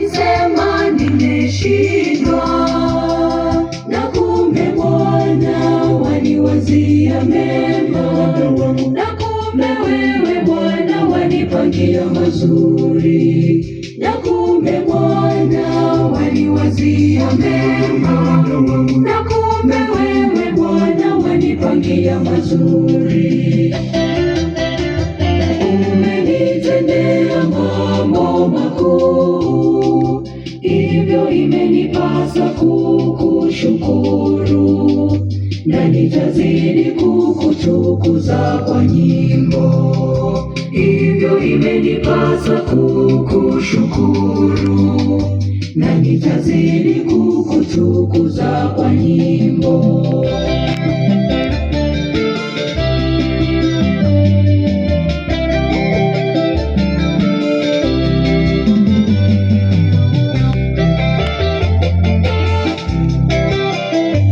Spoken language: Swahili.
Sema nimeshindwa, na kumbe Bwana waniwazia mema, na kumbe wewe Bwana wanipangia mazuri, na kumbe Bwana waniwazia mema, na kumbe wewe Bwana wanipangia mazuri. Umenitendea mambo makuu, hivyo imenipasa kukushukuru, na nitazidi kukutukuza kwa nyimbo. Hivyo imenipasa kukushukuru, na nitazidi